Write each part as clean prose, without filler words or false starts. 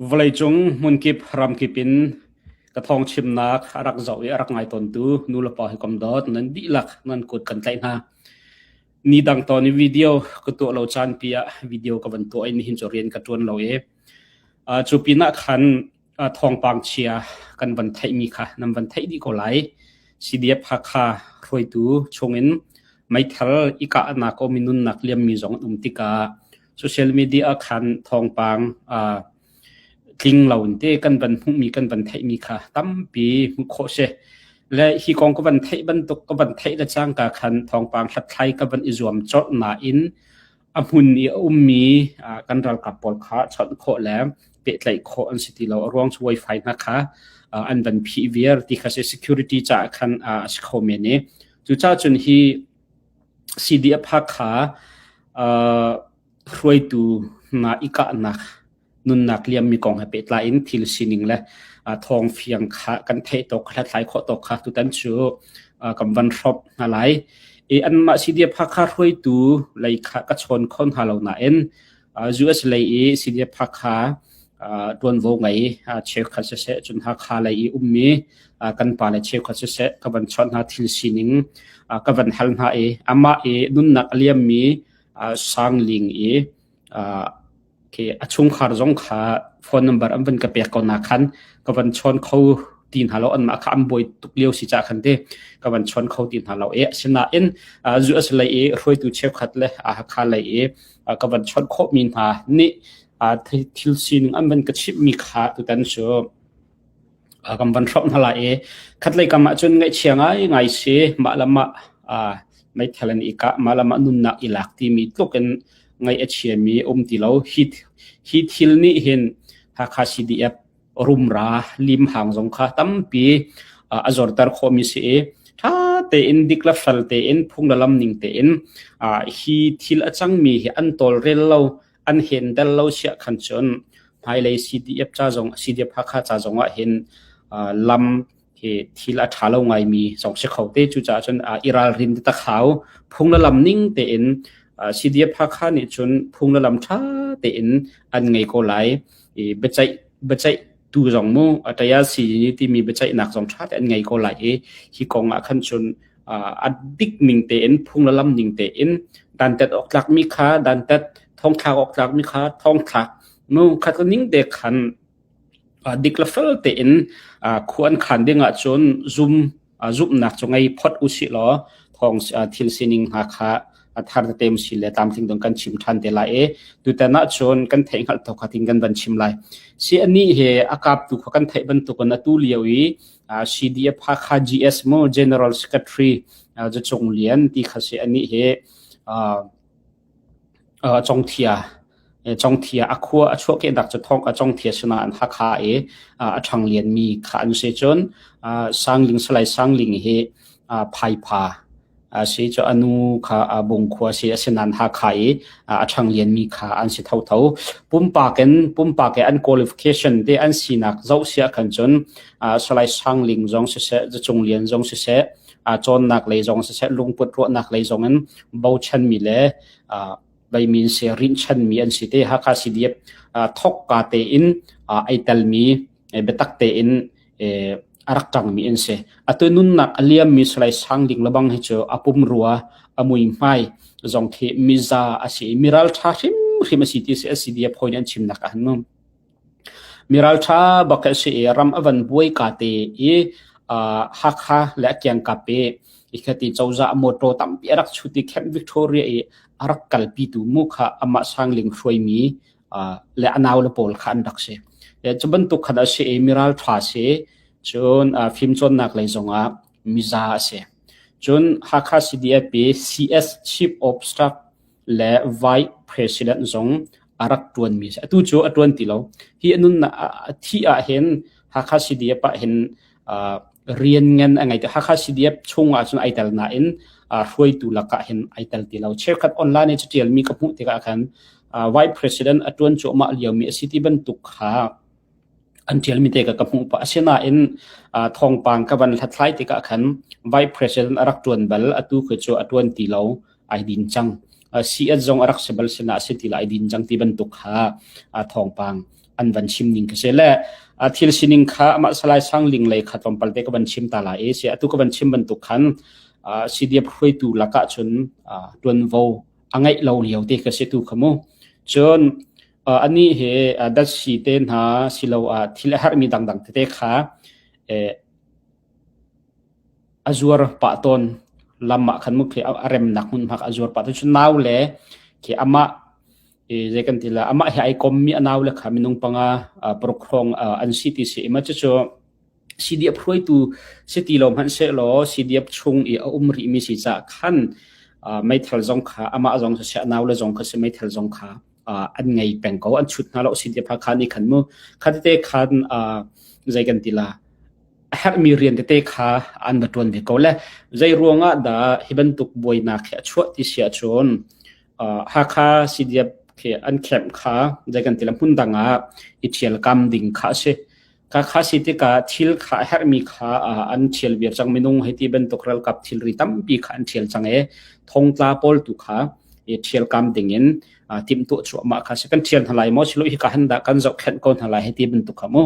Vawleicung hmunkip ramkip in ka thawngchimnak a rak zoh i a rak ngai tawntu nulepa hawikom dawt nan dihlak nan kut kan tlaih hna. Ni dang tawn i video ka tuah lo caan pi ah video ka van tuah i nihin cu rian ka ṭuan lo i cu pinah khan thawngpang chia kan van theihmi kha nan van theih dih ko lai. CDF Hakha hruaitu chungin meithal i kahnak um i nunnak liammi zong an um tikah social media ah khan thawngpang tling lo in te kan van hmuhmi kan van theihmi kha tampi hmuh khawh si. Le hi kong ka van theih bantuk ka van theih le cangka khan thawngpang hlathlai ka van i zuam colh nain a hmun i a ummi kan ralkap pawl kha chawnh khawh le pehtlaih khawh an si ti lo. A ruang cu wifi hna kha an van phih viar ti kha si security caah khan a si kho men i cucaah cun hi CDF Hakha hruaitu hna i kahnak nunnak liammi kong he pehtlai in thil sining le thawng fiang kha kan theih tawk hlathlai khawh tawk kha tutan cu kan van hrawmh hna lai. I anmah CDF Hakha hruaitu lei kha ka chawn kho hna lo nain US lei i CDF Hakha ṭuanvo ngei cheukhat siseh cun Hakha lei i ummi kan pa le cheukhat siseh ka van chawnh hna thil sining ka van hal hna i amah i nunnak a liammi Sangling i khi a chungkhar zong kha phone number an van ka pek ko na khan ka van chawn kho ti hna lo anmah kha an buai tuk lio si ca khan te ka van chawn kho ti hna lo e asinain US lei i hruaitu cheukhat le Hakha lei i ka van chawnh khawhmi hna nih thil sining an van ka chimhmi kha tutan cu kan van hrawmh hna lai i khatlei kam ah cun ngaihchia ngai ngai si mah le mah meithal in i kah mah le mah nunnak i lak timi tluk in ngaih a chiami um ti lo hi hi thil nih hin Hakha CDF rumra limhang zong kha tampi a zorter khawhmi si i ṭha tein dik le fel tein phung le lam ning tein hi thil a cangmi hi an tawlrel lo an hendel lo siah khan cun hmailei CDF ca zong CDF Hakha ca zong ah hin lam hi thil a ṭha lo ngaimi zong si kho te cucaah cun i ralrin tak hau phung le lam ning tein CDF Hakha nih cun phung le lam ṭha tein an ngei ko lai i biaceih biaceih tu zong mu ataya si timi biaceihnak zong ṭha te an ngei ko lai i hi kong ah khan cun a dik ning tein phung le lam ning tein dantat awk tlakmi kha dantat thongthlak awk tlakmi kha thongthlak nu khat ning te khan dik le fel tein khua an khan ding ahcun zum zumhnak cu ngei phot usih law thawng thil sining hna kha a thar tete si le tlamtling dong kan chim ṭhan te lai i tutan ahcun kan theih hngalh thok khatin kan van chim lai. Si anih he a kaptu kha kan theih bantukin atu lio i CDF Hakha GS mu General Secretary Zacung Lian ti kha si anih he Congthia Congthia a khua a chuahkehnak cu thong a Congthia sinah an Hakha i a ṭhang lianmi kha an si cun Sangling Salai Sangling hi Phaipha a si cu a nu kha Bungkhua si asinain Hakha i a ṭhang lianmi kha an si thotho. Pumpak in pumpak i an qualification te an sinak zoh siah khan cun Salai Sangling zong siseh Zacung Lian zong siseh cawnnak lei zong siseh lungput ruahnak lei zong in bochanmi le beimin se rinhchanmi an si te Hakha CDF thokka tein ai telmi biatak tein a rak ṭangmi an si. Atu nunnak a liammi Salai Sang Ding lebang hi cu a pumrua a muihmai zong khi miza a si i miralṭha hrimhrim a si ti si CDF hawi nih an chimnak ah han um. Miralṭha bak a si i ram a van buai ka te i Hakha le a kiangkap i ikhati cozah motor tampi a rak chut i Camp Victoria i a rak kalpitu mu kha amah Sangling hruaimi le a nau le pawl kha an rak si. Cu bantuk khan a si i miralṭha si cun fimcawnnak lei zongah miza a si. Cun Hakha CDF i CS Chief of Staff le Vice President zong a rak ṭuanmi a si. Atu cu a ṭuan ti lo. Hi a nunnak a thih ah hin Hakha CDF ah hin rian ngan a ngei ti. Hakha CDF chung ah cun ai tel nain hruaitu lakah hin ai tel ti lo. Cheukhat online i caṭialmi ka hmuh tikah khan Vice President a ṭuan cuahmah liomi a si ti bantuk kha an ṭialmi te ka ka hmuh pah. Asinain thawngpang ka van hlathlai tikah khan Vice President a rak ṭuan bal, atu khi cu a ṭuan ti lo, ai din cang. CS zong a rak si bal sinah a si ti lo, ai din cang ti bantuk kha thawngpang an van chim ning ka si le thil sining kha amah Salai Sang Ling lei kha tlawmpal te ka van chim ta lai i si atu ka van chim bantuk khan CDF hruaitu lakah cun tuanvo a ngeih lo lio te ka si tu kha mu. Cun anih hi datsi te hna siloah thil a herhmi dangdang tete kha a zuar pah tawn. Lam ah khan mu khi a remnak hmunhma kha a zuar pah tawn. Cun nau le khi amah zei kan ti la amah he ai kommi a nau le kha minung panga paruk hrawng an si ti si. Ima cucu CDF hruaitu si ti lo hmanhsehlaw CDF chung i a um rihmi si caah khan meithal zong kha amah zong siseh a naule zong kha si meithal zong kha an ngei peng ko an chut hna lo CDF Hakha nih khan mu kha tete khan zei kan ti la a herhmi rian tete kha an va ṭuan ve ko le zei ruangah dah hi bantuk buainak hi a chuah ti si ahcun Hakha CDF khi an camp kha zei kan ti la hmun dang ah i ṭhialkam ding kha a si. Khakha si tikah thil kha a herhmi kha an ṭhial viar cang. Minung hei ti bantuk ralkap thilri tampi kha an ṭhial cang i thongtla pawl tu kha i ṭhialkam dingin timhtuah cuahmah kha si. Kan ṭhial hna lai maw silo hika han dah kan zohkhenh ko hna lai hei ti bantuk kha mu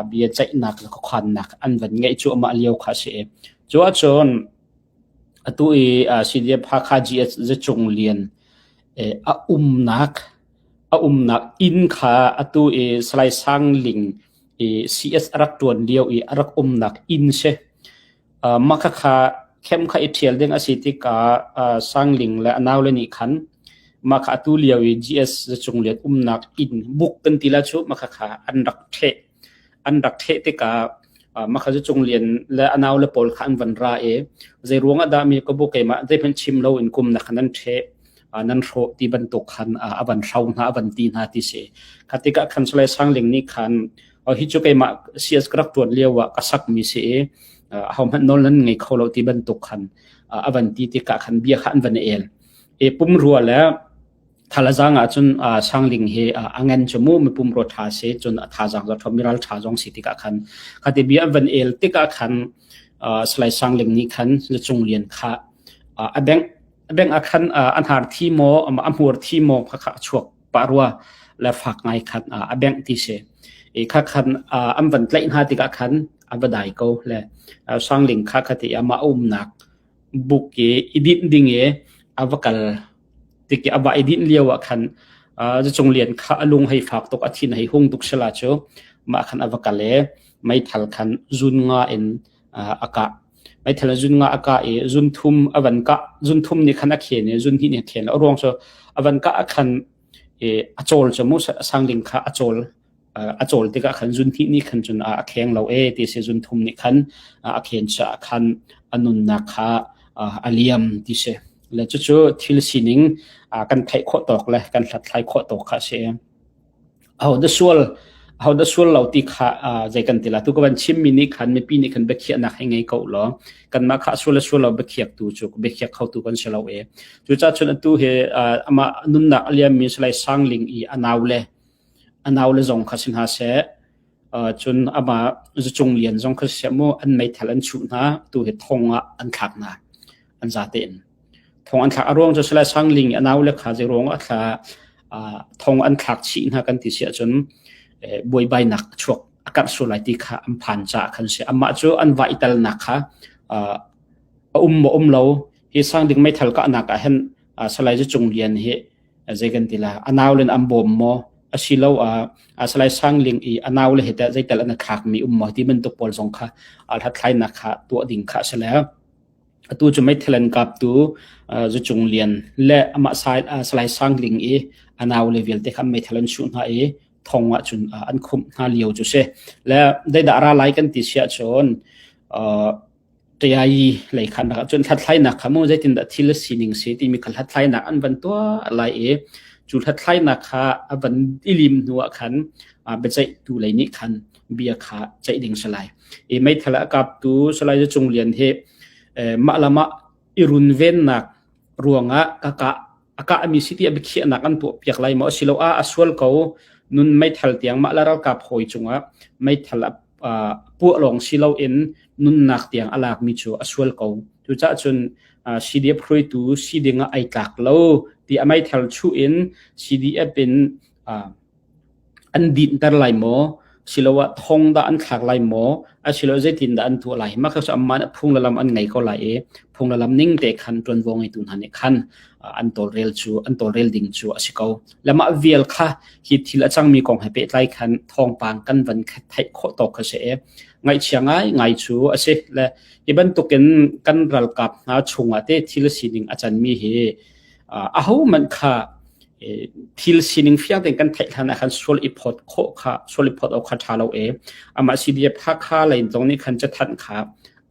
bia ceihnak le khuakhannak an van ngeih cuahmah lio kha si i cu ahcun atu i CDF Hakha GS Zacung Lian a umnak A umnak inn kha atu i Salai Sang Ling i CS a rak ṭuan lio i a rak umnak inn si. Mah khakha khem kha i ṭhial ding a si tikah Sang Ling le a naule nih khan mah kha atu lio i GS Zacung Lian umnak inn buk kan ti la cu mah khakha an rak ṭheh. An rak ṭheh tikah mah kha Zacung Lian le a naule pawl kha an van ra i zei ruang ah dah mi ka bu keimah zeihmanh chim loin kum na kha nan ṭheh. Nan hrawh ti bantuk khan a van hro hna a van ti hna ti si. Kha tikah khan Salai Sangling nih khan hi cu keimah CS ka rak ṭuan lio ah ka sakmi si i ahohmanh nawl nan ngei kho lo ti bantuk khan a van ti tikah khan bia kha an van el. E pumrua le thalazang ah cun Sangling hi a ngen cu mu mi pumrua ṭha si cun a thazaang za ṭhawm miral ṭha zong si tikah khan kha ti bia an van el tikah khan Salai Sangling nih khan Cung Lian kha a bengh A bengh ah khan a hnar thi maw a hmur thi maw kha kha a chuak pah rua le fak ngai khan a bengh ti si. I kha khan an van tlaih hna tikah khan a va dai ko le Sangling kha kha ti amah a umnak buk i i dinh ding i a va kal tik i a va i dinh lio ah khan Zacung Lian kha a lung hei fak tuk a thin hei hung tuk sila cu mah khan a va kal i meithal khan zun nga in a kah. Meithal zun nga a kah i zun thum a van kah. Zun thum nih khan a khen i zun hnih nih a khen. A ruang cu a van kah ah khan i a cawl cu mu sangling kha a cawl a cawl tikah khan zun hnih nih khan cun a kheng lo e ti si zun thum nih khan a khen caah khan a nunnak kha a liam ti si. Le cucu thil sining kan theih khawh tawk le kan hlathlai khawh tawk kha a si. Ahodah sual ahodah sual lo ti kha zei kan ti la tu ka van chimmi nih khan mipi nih khan biakhiahnak hei ngei ko law kanmah kha sual le sual lo biakhiaktu cu biakhiak khotu kan si lo e. Cucaah cun atu hi amah nunnak a liammi Salai Sangling i a naule a naule zong kha si hna seh cun amah Zucung Lian zong kha siseh mu an meithal an chuh hna tu hi thong ah an thlak hna an zate in. Thong an thlak. A ruang cu Salai Sangling i a naule kha zei ruang ah thla thong an thlak chih hna kan ti si ahcun buaibainak a chuak a karh sual lai ti kha an phan caah khan si. Amah cu an va i talnak kha a um maw um lo hi Sangling meithal kahnak ah hin Salai Zucung Lian hi zei kan ti la a naule an bawm maw asiloah Salai Sangling i a naule he teh zeital an thlakmi um maw ti bantuk pawl zong kha hlathlainak kha tuah ding kha a si le Atu cu meithal an kaptu Zucung Lian le amah Salai Sang Ling i a naule vialte kha meithal an chuh hna i thong ah cun an khumh hna lio cu si. Le zeidah ra lai kan ti siah cun ṭiai lei khan rak cun hlathlainak kha mu zeitindah thil a sining si timi kha hlathlainak an van tuah lai i cu hlathlainak kha a van i lim hnu ah khan biaceihtu lei nih khan bia kha ceih ding si lai. I meithal a kaptu Salai Cung Lian hi mah le mah i runvennak ruangah ka kah a kahmi si tiah biakhiahnak an tuah piak lai maw asiloah a sual ko nun meithal tiang mah le ralkap hawi cungah meithal a puah lawng si loin nunnak tiang a lakmi cu a sual ko. Cucaah cun CDF hruaitu si ding ah ai tlak lo ti a meithal chuh in CDF in. An dinhter lai maw? Siloah thong dah an thlak lai maw? Asiloah zeitindah an tuah lai? Mah kha cu anmah nih phung le lam an ngei ko lai i phung le lam ning te khan ṭuanvo ngeitu hna nih khan an tawlrel cu an tawlrel ding cu a si ko. Le mah vial kha hi thil a cangmi kong he pehtlai khan thawngpang kan van theih khawh tawk kha si i ngaihchia ngaingai cu a si. Le hi bantukin kan ralkap hna chungah te thil sining a canmi hi ahohmanh kha thil sining fiang tein kan theih hlan ah khan sual i phawt khawh kha sual i phawt awk kha ṭha lo e. Amah CDF Hakha lei zong nih khan cathanh kha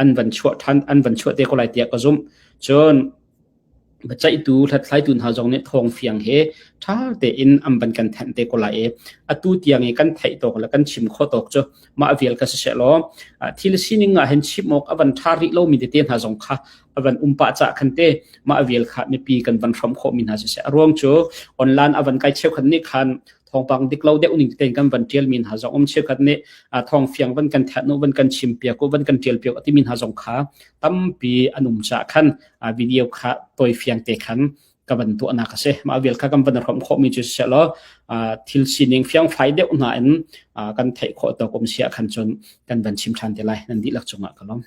an van chuah ṭhan an van chuah te ko lai tiah ka zumh. Cun biaceihtu hlathlaitu hna zong nih thawng fiang he ṭha tein an van kan thanh te ko lai i atu tiang i kan theih tawk le kan chim khawh tawk cu mah vial kha siseh law thil sining ah hin chim awk a van ṭha rih lomi tete hna zong kha a van um pah cah khan te mah vial kha mipi kan van hrawm khawh mi hna siseh a ruang cu online a van kai cheukhat nih khan thawngpang dik lo deuh ning tein kan van tial mi hna zong um cheukhat nih thawng fiang van kan that nu van kan chim piak u van kan tial piak ti mi hna zong kha tampi an um cah khan video kha toi fiang te khan ka van tuahnak a si. Mah vial kha kan van hrawm khawhmi cu siseh law thil sining fiangfai deuh hna in kan theih khawh tawk um si ah khan cun kan van chim ṭhan te lai. Nan dihlak cungah ka lawm.